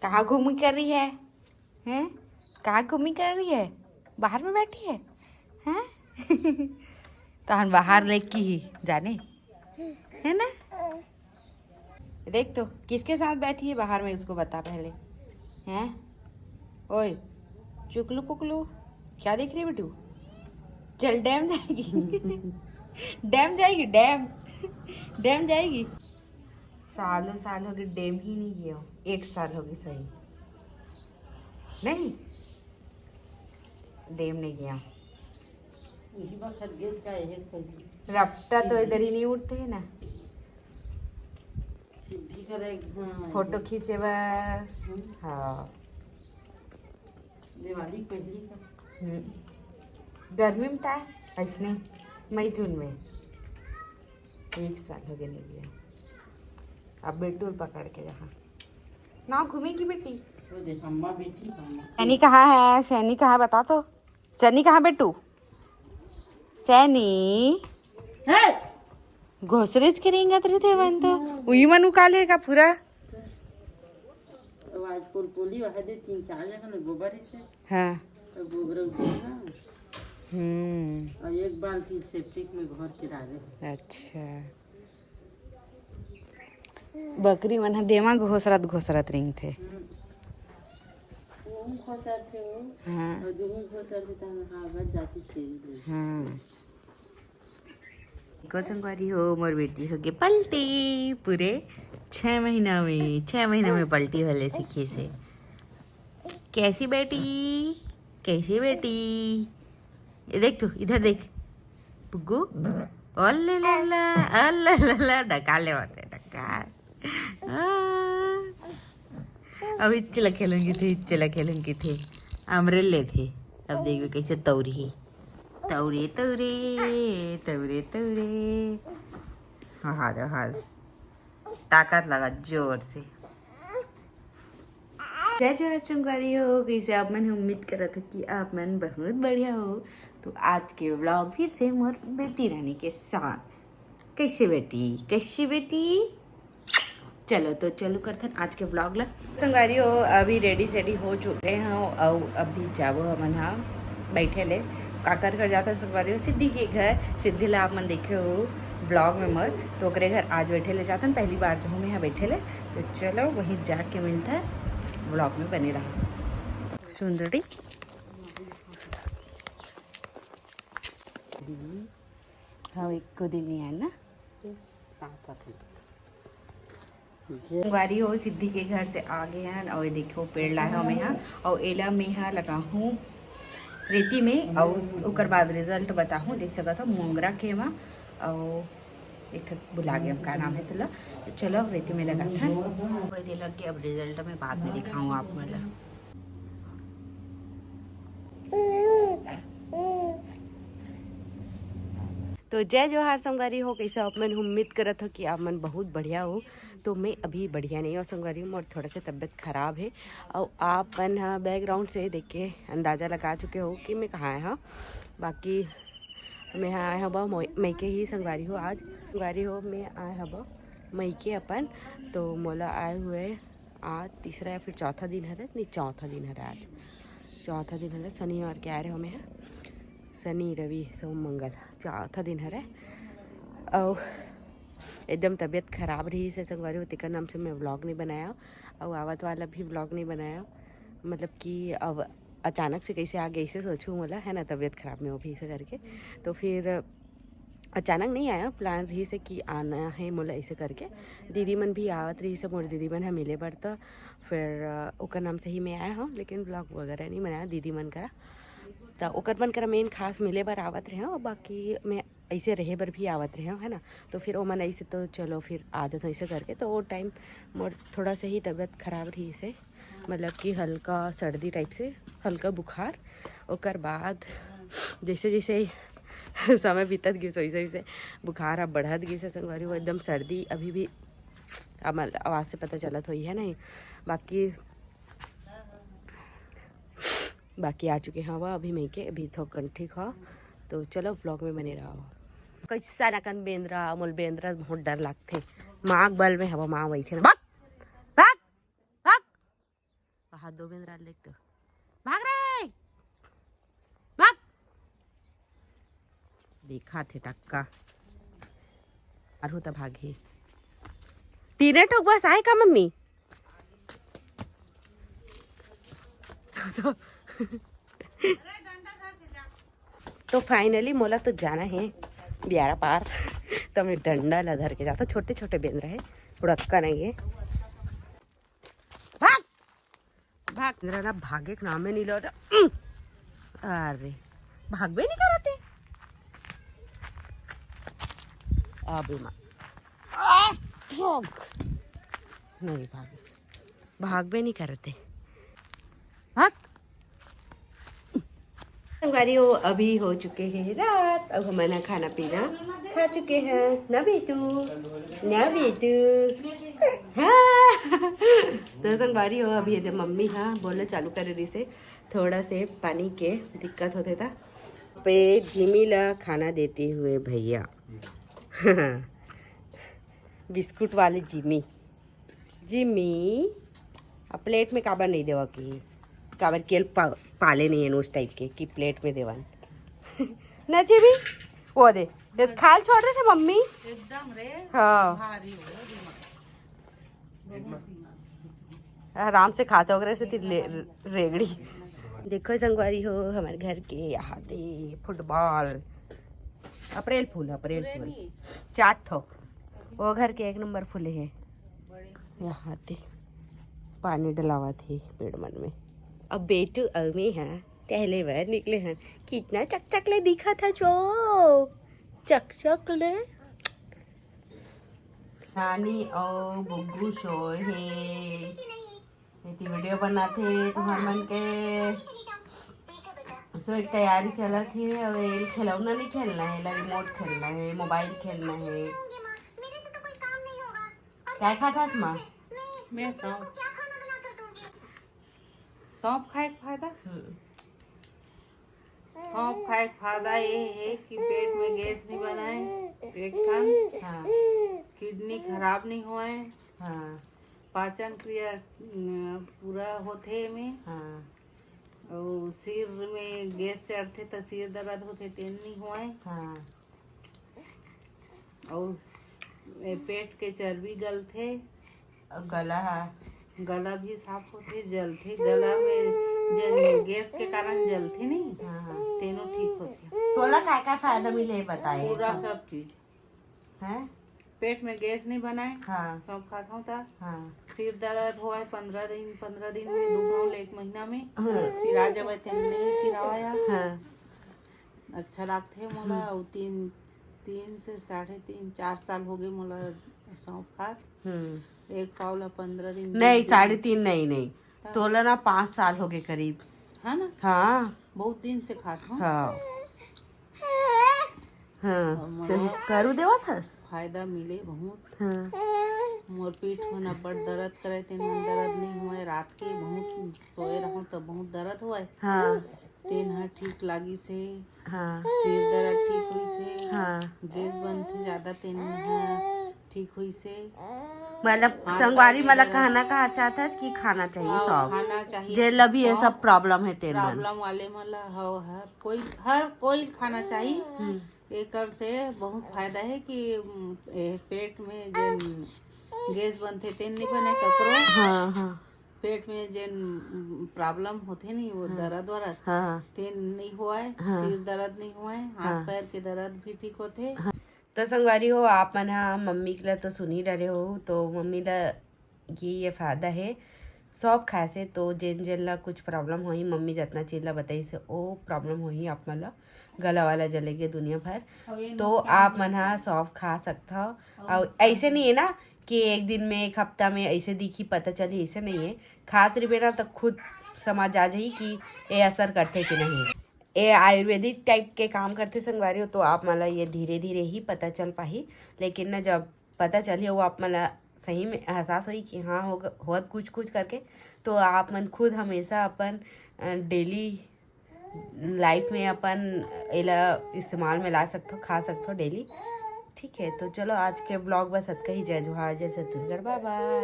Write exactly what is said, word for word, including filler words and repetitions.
कहाँ घूमी कर रही है? हैं? कहाँ घूमी कर रही है? बाहर में बैठी है? हैं? तहन बाहर ले की ही जाने, है ना? देख तो, किसके साथ बैठी है बाहर में, उसको बता पहले। हैं? ओए, चुकलू पुकलू, क्या देख रही है बेटू? चल, डैम जाएगी। डैम जाएगी, डैम। डैम जाएगी। सालों साल हो गए, डैम ही नहीं गया। एक साल हो गए सही, नहीं, डैम नहीं गया। यही बात है, गैस का एक कोई रपटा तो इधर ही नहीं उठे ना। सिद्धि करे, हाँ, फोटो खींचे बर। हम्म। हाँ। दिवाली पहली का। हम्म। गर्मी में था ऐसने, मई जून में। एक साल हो गए नहीं गया। अब बेटू पकड़ के यहाँ ना घूमेगी बेटी। वो देख, अम्मा बैठी, अम्मा। सैनी कहाँ है? सैनी कहाँ, बता तो। सैनी कहाँ बेटू? सैनी। है। घोसरेज के रेंगत रहिथे मन तो। उही मन उकाले का पूरा। तो आज पोलपोली वहाँ दे तीन चार जगह ना गोबर इसे। हाँ। तो गोबर उठे ना। हम्म। और एक बाल्टी सेप्टिक में भर के डाले। अच्छा। बकरी मन ह देवा घोसरत घोसरत रेंगथे। हम्म। वो घोसरथे वो। हाँ। और जो घोसरथे तहन हाँ, बस जाती तेरी। हाँ। को संगवारी हो, मोर बेटी हो गए पलटी पूरे छह महीना में, छह महीना में पलटी वाले सीखे से। कैसी बेटी, कैसी बेटी? ये देख तू, इधर देख पुग्गू, ओले लाला, ओले लाला, डका ले बाते, डका। आ, अब इच्चे ला खेलूंगी थे, इच्चे ला खेलूंगी थे, अमरेल ले थे। अब देखो कैसे तौरी ही, तौरे तौरे, तौरे तौरे। हाँ, हाँ, हाँ। ताकत लगा जोर से। जय जोहार संगवारी हो, कैसे आप मन? उम्मीद करत हो कि आप मन बहुत बढ़िया हो। तो आज के व्लॉग फिर से मोर बेटी रानी के साथ। कैसे बेटी, कैसे बेटी? चलो तो चलू करथन आज के व्लॉग ला। संगवारी हो, अभी रेडी सेडी हो चुके हैं और अभी जाबो हमन हा बैठे ले। काकर घर जाथन संगवारी हो? सिद्धि के घर। सिद्धि ला आप मन देखे हो व्लॉग में मोर, तो ओकरे घर आज बैठे ले जाथन, पहली बार जो मैं यहाँ बैठे ले। तो चलो वहीं जाके मिलता है, व्लॉग में बने रहा। सुंदरी, हाँ, एक को दिन नहीं आना। संगवारी हो, सिद्धि के घर से आ गए हैं और ये देखो पेड़ लाए हमें यहाँ, और एला में यहाँ लगा हूँ रेती में और ओकर बाद रिजल्ट बताहूँ। देख सकत हो मोंगरा के मा, और एक ठक भुला गया का नाम है तेला। चलो अब रेती में लगा था, कोई दे लग के अब रिजल्ट में बाद में दिखाऊँ आप मन ला। तो जय जोहार संगवारी हो, कैसे आप मन? उम्मीद करत हो कि आप मन बहुत बढ़िया हो। तो मैं अभी बढ़िया नहीं हूँ संगवारी, मोर थोड़ा सा तबीयत खराब है। और आप मन हा बैकग्राउंड से देख के अंदाजा लगा चुके हो कि मैं कहाँ आए हाँ। बाकी मैं हा आए हबा मोय-, मइके ही संगवारी हो। आज संगवारी हो, मैं आए हबा मइके अपन। तो मोला आए हुए आज तीसरा या फिर चौथा दिन हरे, नहीं, चौथा दिन हरे आज, चौथा दिन हरे, शनिवार के आए रहे हो मैं हा। शनि, रवि, सोम, मंगल, चौथा दिन हरे। और एकदम तबीयत खराब रही से संगवारी हो, तेकर नाम से मैं व्लॉग नहीं बनाया। और आवत वाला भी व्लॉग नहीं बनाया, मतलब कि अब अचानक से कैसे आ गई से सोचूँ मोला, है ना, तबीयत खराब में वो भी ऐसे करके। तो फिर अचानक नहीं आया, प्लान रही से कि आना है मोला ऐसे करके। दीदी मन भी आवत रही से, मोर दीदी मन ह मिले बर, तो फिर अ, ओकर नाम से ही मैं आया हूँ, लेकिन व्लॉग वगैरह नहीं बनाया दीदी मन करा। तो ओकर मन करा मेन खास मिले बर आवत रहे हो, बाकी मैं ऐसे रहे बर भी आवत रहे हो, है ना। तो फिर ओमन ऐसे तो चलो फिर आदत ऐसे करके, तो वो टाइम मोर थोड़ा सा ही तबीयत खराब रही से, मतलब कि हल्का सर्दी टाइप से, हल्का बुखार। ओकर बाद जैसे जैसे समय बीतत गिस वैसे वैसे बुखार अब बढ़त गिस है संगवारी, वो एकदम सर्दी अभी भी आवाज़ से पता चलत होई है नहीं। बाकी बाकी आ चुके हैं हवा अभी मइके, अभी थोकन ठीक हो। तो चलो व्लॉग में बने रहो। कैसा नकन बेंदरा, मोल बेंदरा बहुत डर लगथे। माँ बल में हवा, माँ बैठे ना, भाग, भाग, भाग। दो बेंदरा देख तो। भाग रे, भाग। देखा थे टक्का। अरहू त भागे। तीने ठोक बस आए का मम्मी? तो फाइनली मोला तो जाना है बियारा पार। तो मैं डंडा ला धर के जाता, छोटे छोटे बेंदरा है, उड़क्का नहीं है। भाग, भाग। मेरा ना भागे के नाम ही नहीं लेता। अरे, भागबे नहीं करते। अबे माँ, आ, भाग। नहीं भागे, भागबे नहीं करते। भाग। संगवारी हो, अभी हो चुके हैं रात। अब हमन ह खाना पीना खा चुके हैं ना बेटू, ना बेटू। हाँ। तो संगवारी हो, अभी एदे मम्मी हा बोलना चालू करे रहिसे, थोड़ा से पानी के दिक्कत होते था। पे जिमी ला खाना देते हुए भैया। बिस्कुट वाले जिमी। जिमी, अब प्लेट में काबर नहीं देवा कि? काबर के पा-, पाले नहीं है उस टाइप के कि प्लेट में देवन। ना जिमी, वो दे, ये खाल छोड़ रहे थे मम्मी। एकदम रे। हाँ। भारी हो गया दिमाग। आराम से खाते वगैरह से तिल्ले रेगड़ी। देखो संगवारी हो, हमारे घर के यहाँ थे फुटबॉल, अप्रैल फूल, अप्रैल फूल, चार ठो। वो घर के एक नंबर फूले हैं। यहाँ थे पानी डलावा थे पेड़ मन में। अब बेटू अउ मैं हा टहले बर निकले हन। कितना चकचक ले दिखा था जो चकचक ले। नानी अउ बुग्गू सोए हे। एती वीडियो बनाथे तुहर मन के। सो एक तैयारी चलत हे। अब एल खिलौना नहीं खेलना है, एला रिमोट खेलना है, मोबाइल खेलना है। काय खाथस माँ? मैं सौंफ। सौंफ खाए के फायदा? हम्म। सौंफ खाए के फायदा ये है कि पेट में गैस नहीं बनाए, एक ठन हाँ। किडनी खराब नहीं होए, हाँ। पाचन क्रिया, अम, पूरा होथे एमे। हाँ। अउ सिर में गैस चढ़थे त सिर दर्द होथे, तेन नहीं होए। हाँ। अउ ए पेट के चर्बी गलथे। अउ गला हा? गला भी साफ होथे, जलथे। गला में जे गैस के कारण जलथे नहीं, हाँ, हाँ। तेनो ठीक होथे। तोला का का फायदा मिले बताए? पूरा सब चीज। हैं? पेट में गैस नहीं बनाए। हाँ। सौंफ खात हूँ ता। हाँ। सिर दर्द होए पंद्रह दिन, पंद्रह दिन में दो पाव ले एक महीना में हाँ। पिरा जावे, तेन नहीं पिरावा या। हाँ। अच्छा लागथे मोला। हम्म। अउ तीन, तीन से साढ़े तीन, चार साल हो गए मोला सौंफ खात। हम्म। एक पाव ला पंद्रह दिन, नहीं, बीस दिन साढ़े तीन नहीं, नहीं। तब? तोला ना पाँच साल हो गए करीब। है ना? हाँ। बहुत दिन से खात हूँ। हाँ। हाँ। और मोला तो करू देवा था? फायदा मिले बहुत। हाँ। मोर पीठ मन अब्बड़ दर्द करे, तेन मन दर्द नहीं हुए, रात के बहुत सोए रहूँ तो बहुत दर्द हुए। हाँ। तेन ह ठीक लागिस हे। हाँ। सिर दर्द ठीक होइस हे। हाँ। गैस बनथे ज्यादा, तेन ह ठीक होइस हे। मतलब हाथ संगवारी पैर में मतलब दर्द। कहना कहा चाहत हस कि खाना चाहिए हाँ, सौंफ। खाना चाहिए जेला भी ये सौंफ। सब प्रॉब्लम है तेन मन। प्रॉब्लम वाले मन ला, हाँ, हर कोई, हर कोई खाना चाहिए। हम्म। एकर से बहुत फायदा है कि, उम, ए, पेट में जेन गैस बनथे तेन नहीं बने ककरो। हाँ, हाँ। पेट में जेन, उम, प्रॉब्लम होथे नहीं, वो हाँ। दर्द वरद, हाँ। तेन नहीं होए, हाँ। सिर दर्द नहीं होए, हाथ हाँ। पैर के दर्द भी ठीक होथे। हाँ। तो संगवारी हो, आप मन ह मम्मी के ला तो सुन ही डरे हो, तो मम्मी ला ये, ये फायदा है सौंफ खाए से। तो जेन जेन ला कुछ प्रॉब्लम होही, मम्मी जतना चीज ला बताइस हे, ओ प्रॉब्लम होही आप मन ला, गला वाला जले के दुनिया भर। अउ ये तो नुकसान आप नहीं मन ह करथे। सौंफ खा सकथव। अउ अउ नुकसान ऐसे नहीं है ना कि एक दिन में, एक हफ्ता में ऐसे दिखी, पता चली, ऐसे नहीं है। खात रहिबे ना तो खुद समझ आ जाही कि ये असर करथे कि नहीं। ये आयुर्वेदिक टाइप के काम करथे संगवारी हो, तो आप मन ला ये धीरे धीरे ही पता चल पाही। लेकिन ना जब पता चलही, वो आप मन ला सही में एहसास होही कि हाँ, हो ग-, होत कुछ कुछ करके, तो आप मन खुद हमेशा अपन, अ, डेली लाइफ में अपन एला इस्तेमाल में ला सकथो, खा सकथो डेली। ठीक है, तो चलो आज के ब्लॉग बस अतका ही। जय जोहार, जय छत्तीसगढ़, बाय बाय।